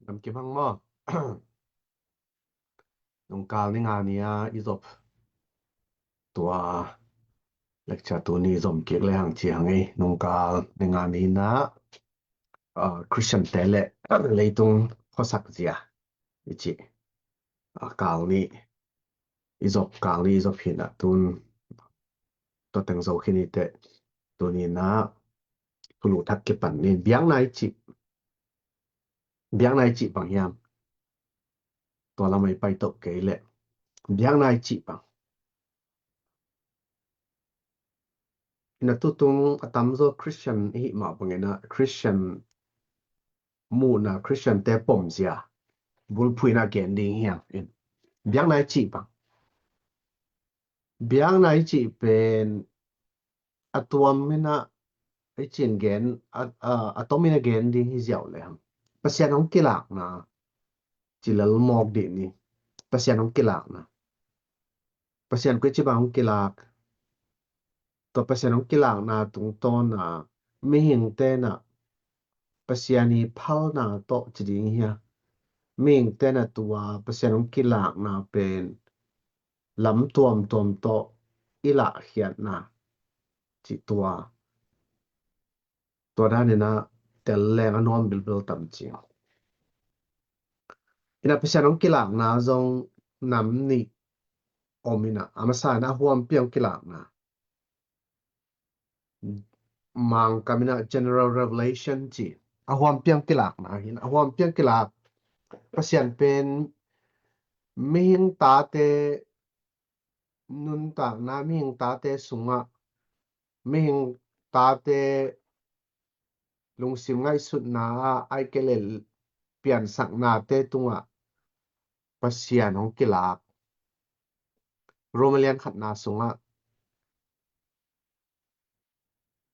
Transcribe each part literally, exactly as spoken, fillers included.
Dam kim hang maw? Nungkal ni nga ni a i zop tua lecture tuni zom kik le hang ci hang ei. Nungkal ni nga ni na, ah, Christian te le leitung khuasak zia i ci. Ah, kal ni i zop, kal ni i zop hi na tun tua teng zo khin i te tuni na thulu thak kipan ni biakna i ci. Biakna i cih bang hiam? Tua lamah i pai toh kei leh biakna i cih bang. Ina tutung a tamzaw Christian i hih mah bangin a Christian muhna, Christian te pomzia bulphuhna gen ding hiam? In biakna i cih bang. Biakna i cih pen a tuam in a i cin gen, a, a, a tom in a gen ding hi ziau le hang. Pasian hong kilakna ci lel mawk dih ni. Pasian hong kilakna. Pasian koi ci bang hong kilak. Tua Pasian hong kilakna tungtawn a mihing te na Pasian i phalna tawh ci ding hia? Mihing te na tua Pasian hong kilakna pen lam tuamtuam tawh i lahkhiatna cih tua. Tua dan in a tel leng a nuam bilbil tam ci. Ina Pasian hong kilakna zong nam nih om ina, a masa in a huampi hong kilakna. Mangkam in a general revelation ci. A huampi hong kilakna hi na, a huampi hong kilak. Pasian pen mihing tate nuntakna, mihing tate sungah, mihing tate lungsim ngaihsutna ah, ai kei le piansaknate tungah Pasian hong kilak. Roma lian khatna sungah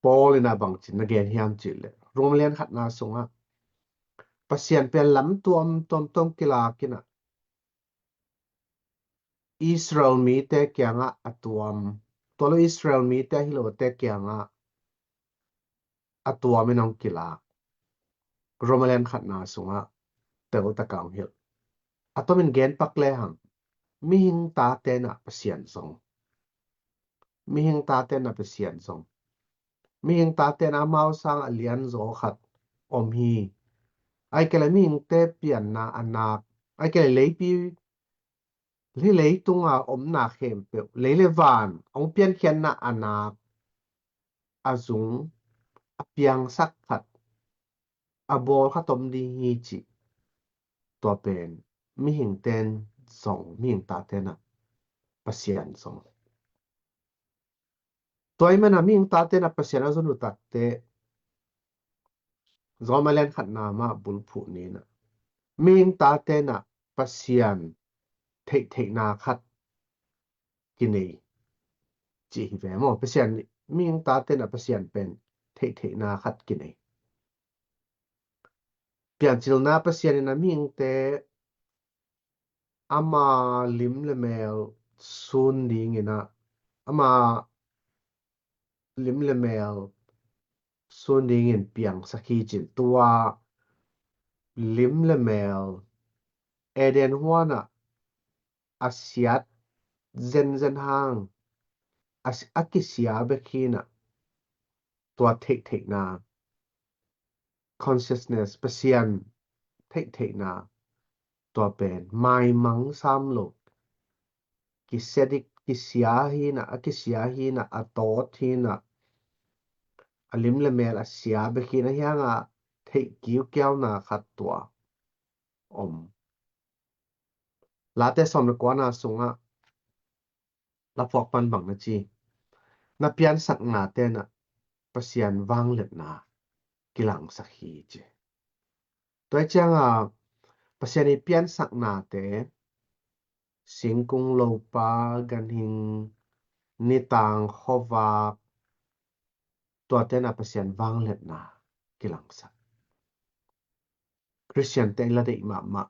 Paul in a bangci na gen hiam cih leh Roma lian khatna sungah Pasian pen lam tuamtuam tawh kilak in a Israel mite kiangah a tuam, tua lo Israel mite a hi lote kiangah a tuam in hong kilak. Roma lian khatna sungah teltak a hong hilh. A tom in gen pak le hang. Mihing tate na Pasian zong. Mihing tate na Pasian zong. Mihing tate na amau sang a lianzaw khat om hi. Ai kei le mihingte pianna a nak. Ai kei le leipi, hih leitunga omna khempeuh, lei le van hong piankhiatna a nak, a zung, a piangsak khat, a bawl khat om ding hi cih. Tua pen mihingten zong, mihing taten a Pasian zong. Tua ahih manin a mihing taten a Pasian a zon uh takteh, Roma lian khatna mah bulphuh ni na, mihing taten a Pasian theihtheihna khat kinei cih hi ve maw. Pasian, mihing taten a Pasian pen theihtheihna khat kinei. Piancilna Pasian in a mihingte ama lim le mel sun dingin a, ama lim le mel sun dingin piangsak hi cin. Tua lim le mel Eden huan ah a siat zenzen hang a, a kisia bek hi na, tua theihtheihna, consciousness, Pasian theihtheihna, tua pen maimang sam lo, kisia dik, kisia hi na, a kisia hi na, a tawt hi na, a lim le mel a sia bek hi na, hiang a theih kiukiauna khat tua om. Late sawm le kuana sungah laphuak pan bang na ci, na piansaknate na Pasian vangliatna kilangsak hi ci. Tua hi cianga Pasian i piansaknate, singkung, lopa, ganhing, nitang, khuavak, tuate na Pasian vangliatna kilangsak. Khristian te i la deih mahmah.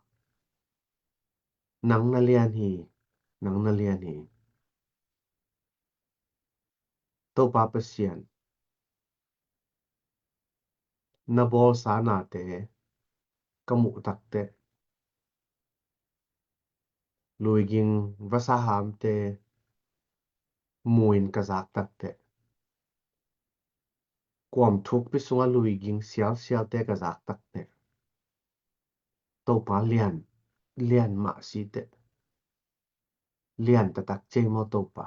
Nang na lian hi, nang na lian hi. Topa Pasian na bawlsa nate, ka muh takteh, luiging vasahamte muin ka zak takteh, kuam thukpi sungah luiging sialsialte ka zak takteh, Topa lian, lian mah siteh, lian taktak cei maw Topa,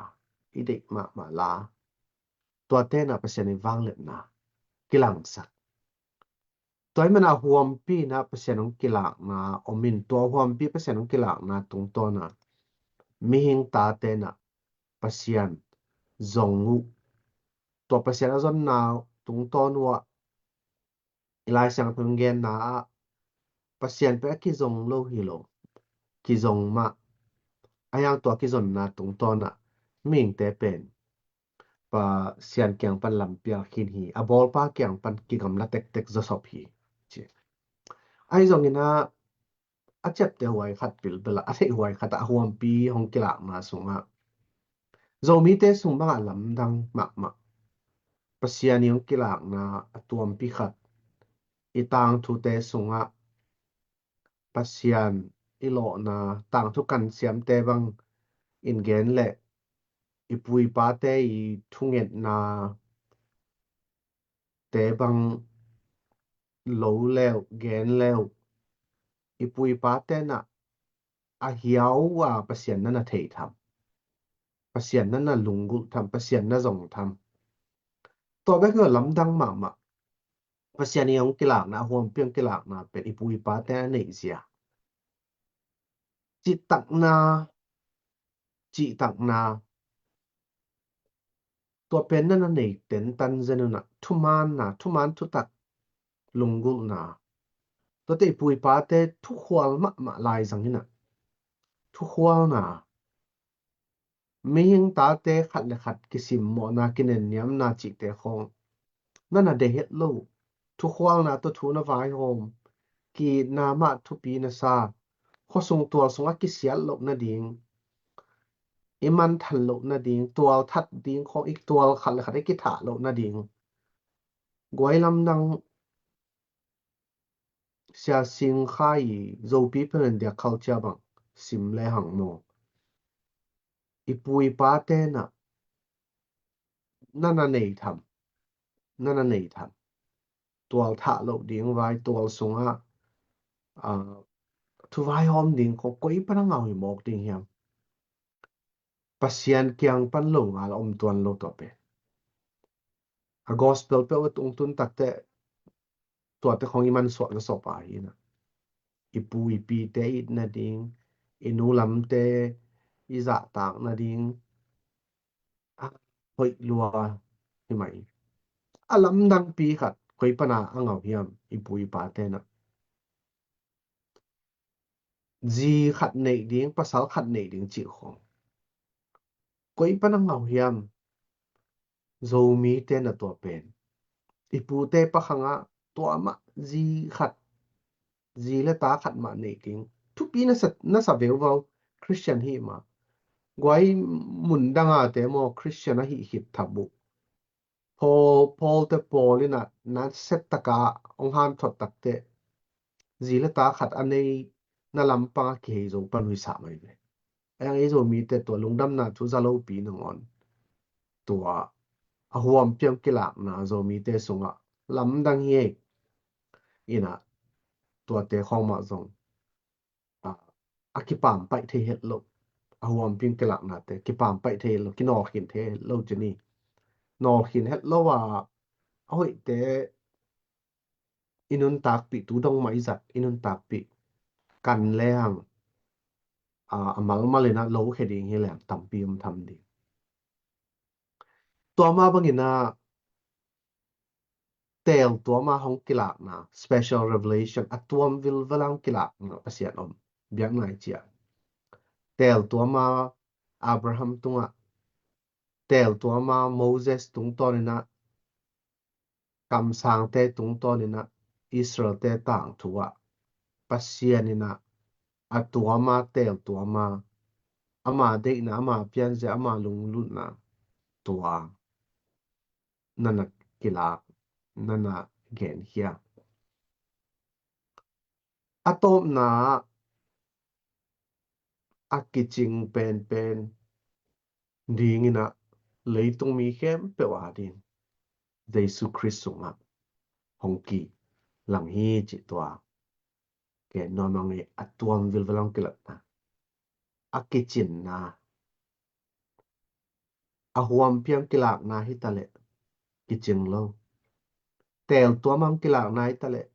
i deih mahmah la. Tua tenah Pasian i vangliatna kilangsak. Tua i manah huampi inah Pasian hong kilakna om in, tua huampi Pasian hong kilakna tungtawnah mihing ta tenah Pasian zong uh. Tua Pasian a zonna tungtawn uhah i Lai Siangtho hong genna ah Pasian pen a kizong lo hi lo, kizong mah. A hiang tua kizonna tungtawnah mihingte pen Pasian kiang pan lampial khin hi, a bawlpa kiang pan kigamla tektek zawsop hi, ci. Ahi zongin ah a ciapteh huai khat pilpil ah, a theih huai khat ah a huampi hong kilakna sungah Zomite sung bangah lamdang mahmah. Pasian i hong kilakna a tuampi khat, i tangthute sungah Pasian i lawhna, tangthu kansiamte bang in gen leh i pu i pate i thungetna te bang lo leuh, gen leuh, i pu i pate na a hiau a Pasian na na thei tham, Pasian na na lunggulh tham, Pasian na zong tham. Tua bek hi lo, lamdang mahmah. Pasian i hong kilakna, a huampi hong kilakna pen i pu i pate a neih zia. Cihtakna, cihtakna, tua pen na na nei tentan zen un ah, thumaanna, thumaan thutak, lunggulhna. Tuate i pu i pate thukhual mahmah lai zangin ah, thukhualna, mihing tate khat le khat kisimmawhna, kinenniamna cihte khawng na na deih het lo. Thukhualna tawh thu na vaihawm, ki-itna mah thupi na sa, khuasung tual sungah kisiat loh nading, i manthan loh nading, tual that ding khawng, i tual khat le khat i kithah loh nading. Guai lamdang Sia Sing Khai i Zopi Philindia culture bang sim le hang maw, i pu i pate na na na nei tham, na na nei tham. Tual thah loh ding vai, tual sungah, ah, thu vaihawm ding khawng koi pan a ngau hi mawk ding hiam? Pasian kiang pan lo ngal a om tuan lo tua pen. A gospel peuh a tung tun takteh tuate khawng i mansuah zawsop a hi na. I pu i pite it nading, i nu lamte i zahtak nading, a hoih lua hi mah hi. A lamdangpi khat koi pan a a ngau hiam, i pu i pate na? Zi khat neih ding, pasal khat neih ding cih khawng koi pan a ngau hiam? Zomite na tua pen, i pute pakhang ah tua mah zi khat, zi le ta khat mah neih ding. Thupi na sa, na sa veuvau, Christian hi mah. Guai mun dang a te maw, Christian a hih khit thap uh. Paul, Paul te Paul in a na set taka hong hanthot takteh, zi le ta khat a nei na lampang a kihei zo pan huisa mai ve. A hiang ei Zomite tua lungdamna thu za lopi nangawn, tua a huampi hong kilakna Zomite sungah lamdang hi ei. Ina tuate khawng mah zong a, a kipaampaih thei het lo. A huampi hong kilaknate kipaampaih thei het lo, kinawlkhin thei het lo ci ni. Nawlkhin het lo a, a hoihte i nuntakpih, tu dong mah i zat i nuntakpih kan le hang, a, a malmal in a lo khia ding hi leng tampi om tham ding. Tua mah bangin a, teel tuama hong kilakna, special revelation, a tuam vilvel a hong kilakna Pasian om, biakna i cih a. Teel tuama Abraham tungah, teel tuama Moses tungtawn in a, kamsangte tungtawn in a, Israelte tangthu ah, Pasian in a, a tuama, teel tuama, ama deihna, ama pianzia, ama lunglutna, tua na na kilak, na na genkhia. A tawpna ah a kicing penpen dingin ah leitung mi khempeuh adingin Jesu Khrist sungah hong kilang hi cih tua. Ke nuam ang e, a tuam vilvel hong kilakna, a kicinna, a huampi hong kilakna hi ta leh kicing lo. Tel tuam hong kilakna hi ta leh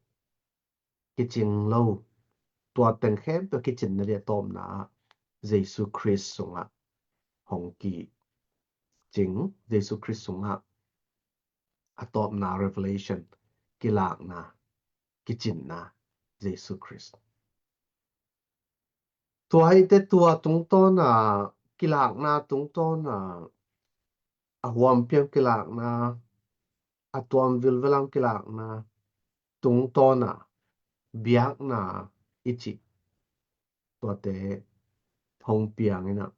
kicing lo. Tua teng khempeuh kicinna ding a tawpna ah Jesu Khrist sungah hong kicing, Jesu Khrist sungah a tawpna revelation, kilakna, kicinna, Jesu Khrist. Tua hi teh tua tungtawna, kilakna tungtawna, a huampi hong kilakna, a tuam vilvel hong kilakna tungtawna biakna i cih tuate hong piang in ah,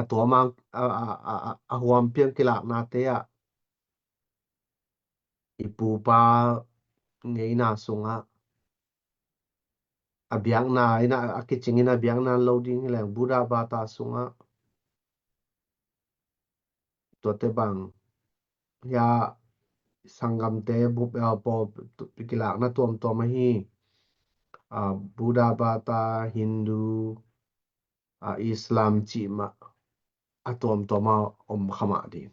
a tuam a, a, a, a, a huampi hong kilaknate ah i pupa ngeina sungah a biakna in ah, a kicing in ah biakna lo ding hi leng Buddha bata sungah tuate bang hi a, sanggamte bup, eh, pawl kilakna tuamtuam ahi, ah, Buddha bata, Hindu, ah, Islam cih mah a tuamtuam a om kha mah ding.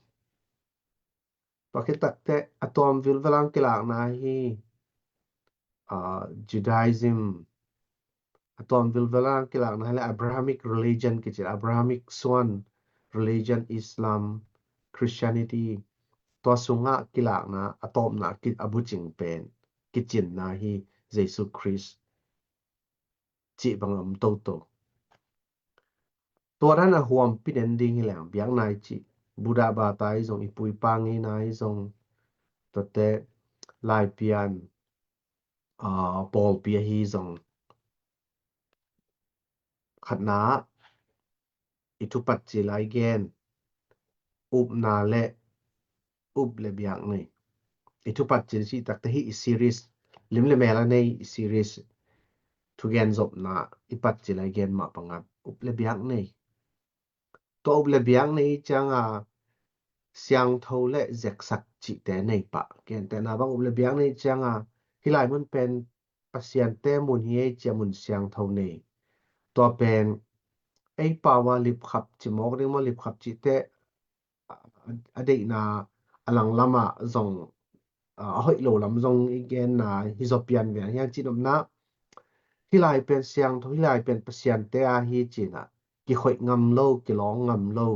Tua khit takteh a tuam vilvel hong kilakna hi, ah, Judaism, a tuam vilvel hong kilakna hi leh Abrahamic religion kici, Abrahamic suan religion, Islam, Christianity, tua sungah kilakna a tawpna ki, a bucing pen kicinna hi Jesu Khrist cih bang a om toto. Tua dan a huampi den ding hi leng biakna i cih, Buddha bata i zong, i pu i pa ngeina i zong, tuate Laipian, ah, pawlpi ahi zong, khatna i thupat cil a i gen, upna le up le biak nei. I thupat cil cih takte hi i series, lim le mel a nei i series thugen zopna i pat cil a i gen mah bangin up le biak nei. Tua up le biak nei cianga siangtho le zeksak cihte nei pah. Gentehna bang up le biak nei cianga hih lai mun pen Pasiante mun hi ei cia mun siangtho nei. Tua pen ei pau a lipkhap ci mawk ding maw, lipkhap cihte a, a deihna a langlamah zong, a, a hoih lo lam zong i genna hi zaw pian ve hiang cih nopna. Hih lai pen siangtho, hih lai pen Pasiante a hi cinah kikhoih ngam lo, kilawng ngam lo,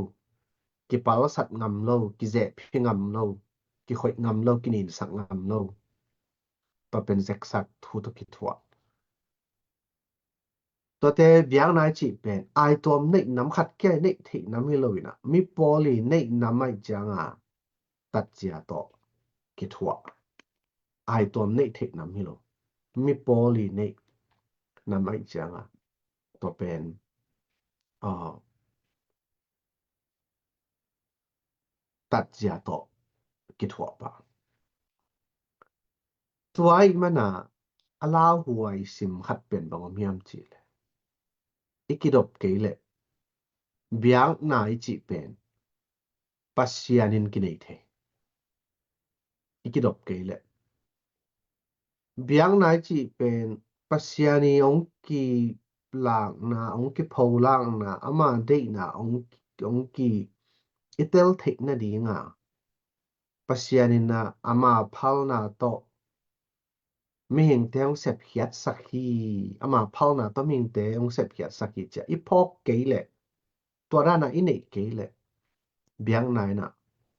kipalsat ngam lo, kizehphi ngam lo, kikhoih ngam lo, kininsak ngam lo. Tua pen zeksak thu tawh kithuah. Tuate biakna i cih pen aituam neih nam khat kia i neih theih nam hi lo inah, mi pawl i neih nam aih cianga tatzia tawh kithuah. Aituam neih theih nam hi lo, mi pawl i neih nam aih cianga tua pen, ah, tatzia tawh kithuah pah. Tua ih mana a lauhuai sim khat pen bang om hiam cihleh, i kidop kei leh biakna i cih pen Pasian in kinei thei. I kidop kei leh biakna i cih pen Pasian i hong kilakna, hong kipholakna, ama deihna hong, hong ki i tel theih nadinga Pasian in a, ama phalna tawh mihingte hong sepkhiatsak hi, ama phalna tawh mihingte hong sepkhiatsak hi cia i phawk kei leh, tua dana i neih kei leh biakna inah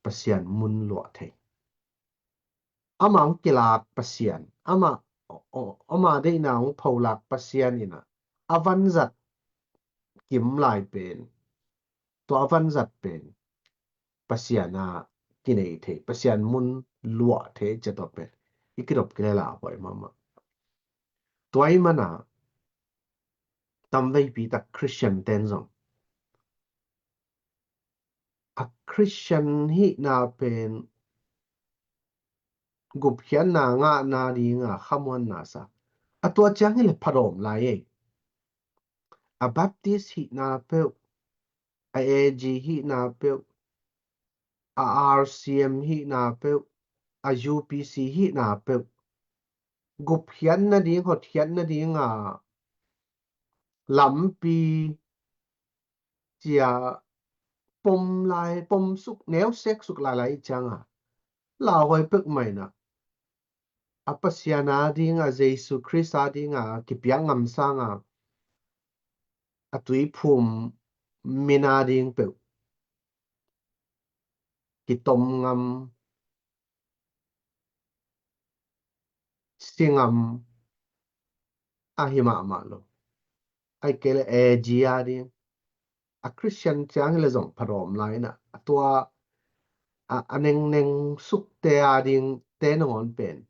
Pasian mun luah thei. Ama hong kilak Pasian, ama, o, o, ama deihna hong pholak Pasian inah a vanzat kim lai pen, tua a vanzat pen Pasian a kinei thei, Pasian mun luah thei cia tua pen i kidop kei leh lauhuai mahmah. Tua ih mana tamveipi tak Christian ten zong a Christian hihna pen gupkhiatna ngahna dinga khamuanna sa. A tua ciang hi le phadawm lai ei. A Baptist hihna peuh, a A G hihna peuh, a R C M hihna peuh, a U P C hihna peuh, gupkhiat nading, hotkhiat nading a lampi cia pom lai, pom suk, neu sek suk lai lai ciang a, lauhuai pek mai na. A Pasian a ding a, Jesu Khrist a ding a kipiak ngam sang a, a tuiphum min a ding peuh kitom ngam, si ngam ahi mahmah lo. Ai kei le A G a ding, a Christian ciang hi le zong phadawm lai na, a tua a, a nengneng sukte a ding te nangawn pen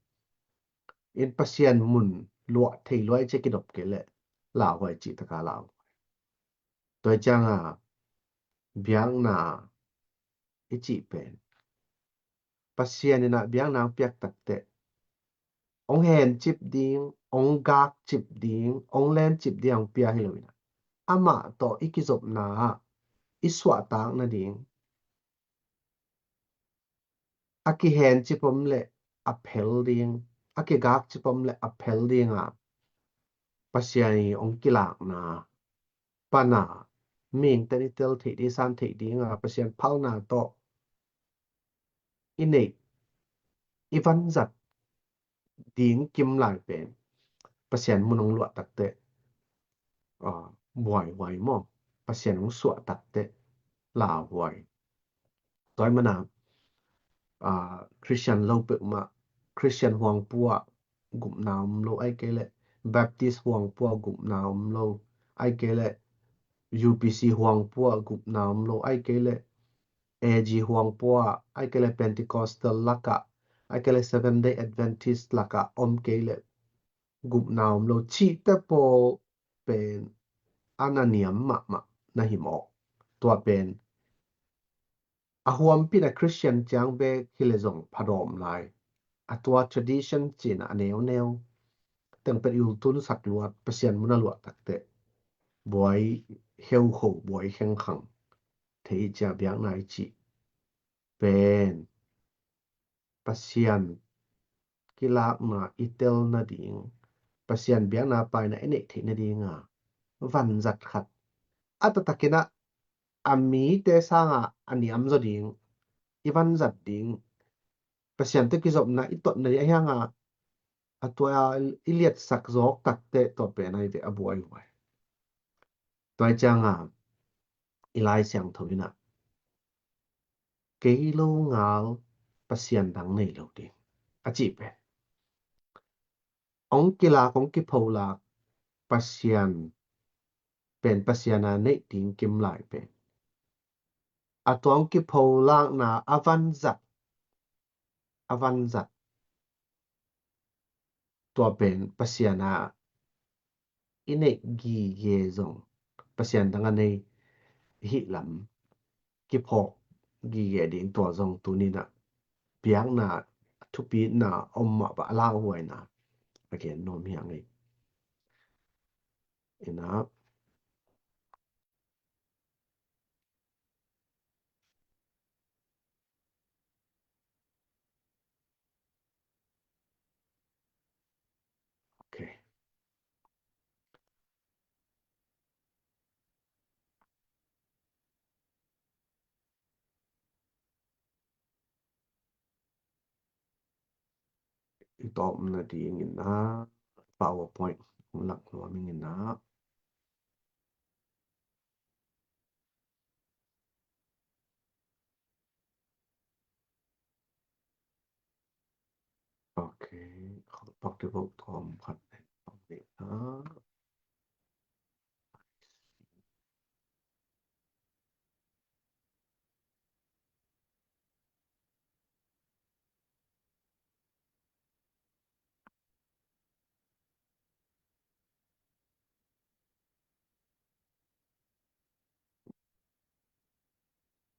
in Pasian mun luah thei luai cia kidop kei le lauhuai cih taka lau. Tua ciang a biakna i cih pen Pasian in a biakna hong piak takteh hong hencip ding, hong gakcip ding, hong lencip ding hong pia hi lo in a, amah tawh i kizopna ah i suahtak nading, a kihencip om le a phel ding, a kigakcip om le a phel ding a Pasian i hong kilakna pan a mihingte in i tel theih ding, san theih ding a Pasian phalna tawh i neih, i vanzat ding kim lai pen Pasian mun hong luah takteh, ah, buaihuai maw, Pasian hong suah takteh lauhuai. Tua ahih manin a, ah, Christian lo peuhmah, Christian huangpu ah gupna om lo, ai kei le Baptist huangpu ah gupna om lo, ai kei le U P C huangpu ah gupna om lo, ai kei le A G huangpu ah, ai kei le Pentecostal lakah, ai kei le Seventh Day Adventist lakah om kei le gupna om lo cihte pawl pen a na niam mahmah na hi mawk. Tua pen a huampi in a Christian ciang bek hi le zong phadawm lai. A tua tradition cih in a neuneu teng pen i ultun sak luat, Pasian mun a luah takteh buai heuho, buai khengkhang thei i cia biakna i cih pen Pasian kilakna i tel nading, Pasian biakna paina i neih theih nading a vanzat khat, a taktakin a, a mite sang a a niam zaw ding, i vanzat ding, Pasian tawh kizopna i tot nading ahi hang a, a tua i liatsak zawk takteh tua pen ahi ve a buaihuai. Tua ahih ciang a i Lai Siangtho in a, kei lo ngal Pasian dang nei lo ding a cih pen, hong kilak, hong kipholak Pasian pen Pasian a neih ding kim lai pen, a tua hong kipholakna a vanzat, a vanzat, tua pen Pasian a i neih gige zong Pasian dang a nei hih lam kiphawk gige ding, tua zong tuni in a biakna thupina om mah bang a lauhuaina a gen nuam hi hang ei. In a, ok. I tawpna dingin a PowerPoint hong lak nuam ing in a. Ok, khawlpak deuh tawm khat nei tawm nei a.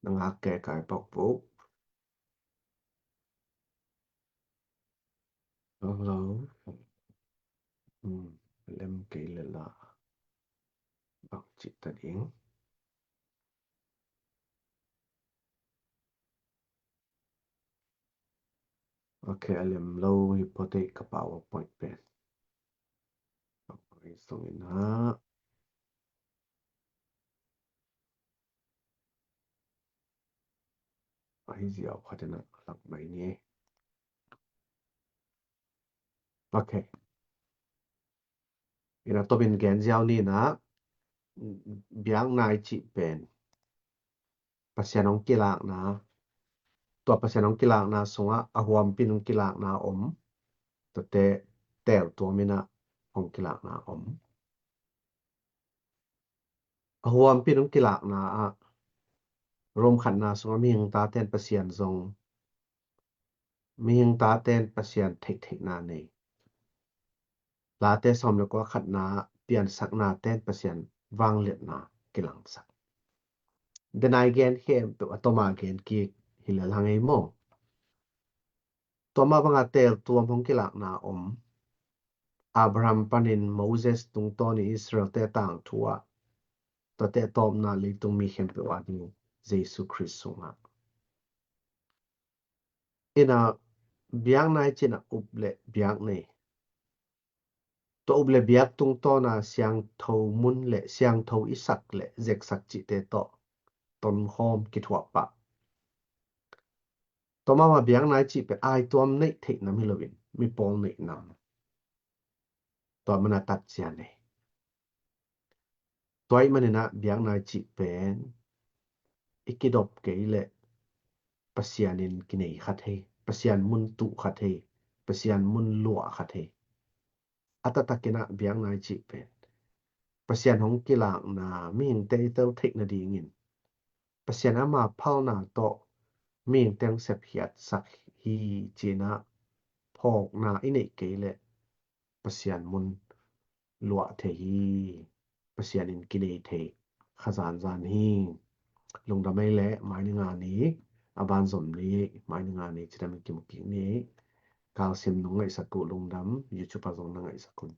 Nang a ke kai pok pok. Hello. Hmm, lem kei le la bang cih ta ding. Ok, a lem lo hi phot ei ka PowerPoint pen. Ok, sungin ah. Ahi ziau khat in ah lak mai ni. Ok. Ina topin gen ziau ni na, biakna i cih pen Pasian hong kilakna, tua Pasian hong kilakna sungah a huampi in hong kilakna om, tuate teltuam in ah hong kilakna om. A huampi in hong kilakna ah Rom khatna sungah mihing taten Pasian zong, mihing taten Pasian theihtheihna nei. Late sawm le kua khatna piansakna ten Pasian vangliatna kilangsak. Denai gen khempeuh a toma gen kik hi le lang ei maw? Tua mah banga teltuam hong kilakna om. Abraham panin Moses tungtawnin Israelte tangthu ah, tuate tawpna leitung mi khempeuh a ding Jesu Khrist sungah. Ina biakna i cih na up le biak nei. Tua up le biak tungtawna siangtho mun le siangtho i sak le zeksak cihte tawh tonkhawm kithuah pah. Tua mahmah biakna i cih pen aituam neih theih nam hi loin mipawl neih nam. Tua mana tat cia nei. Tua ahih manin ah biakna i cih pen i kidop kei leh Pasian in kinei kha thei, Pasian mun tuh kha thei, Pasian mun luah kha thei. A taktakin ah biakna i cih pen Pasian hong kilakna mihingte i tel theih nadingin Pasian ama phalna tawh mihingte hong sepkhiatsak hi ci-in ah phawkna i neih kei leh Pasian mun luah thei hi. Pasian in kinei thei kha zanzan hi. Lungdam ei leh mai ni nga ni, a ban zom ni, mai ni nga ni cidam in kimu kik ni. Kalsim nong ngaihsak uh lungdam, YouTube ah zong na ngaihsak un.